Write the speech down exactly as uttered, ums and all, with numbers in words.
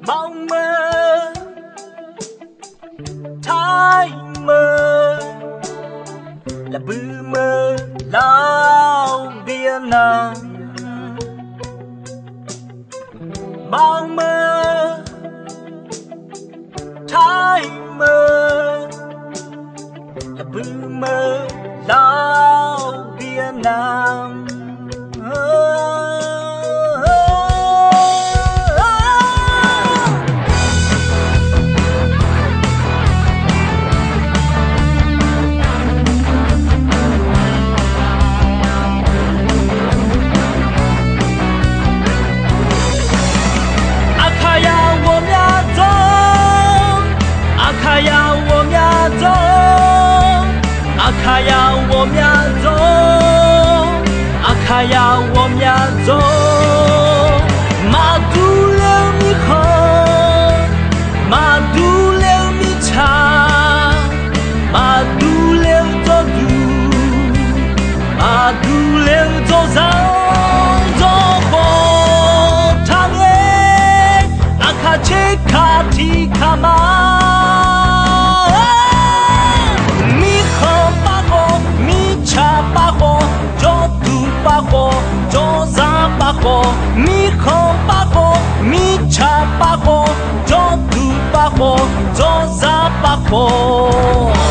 Maqmeuq, taqmeuq, lafbui meuq lar-awr byaer nar. Maqmeuq, taqmeuq, lafbui meuq lar-awr byaer nar. Aqkaqyaq ghawqmya dzawr, Aqkaqyaq ghawqmya dzawr, Aqkaqyaq ghawqmya dzawr, Aqkaqyaq ghawqmya dzawr. Maqdur ler-eu mirkhanq, maqdur ler-eu mirtsaq, maqdur ler-eu jawrduq, maqdur ler-eu jawrzaq, jawrkhawf taqngae. Aqkaq tser kaq tiq kaq ma. Mirkhanq pav khawf, mirtsaq pav khawf, jawrduq pav khawf, jawrzaq pav khawf, mirkhanq pav khawf, mirtsaq pav khawf, jawrduq pav khawf, jawrzaq pav khawf.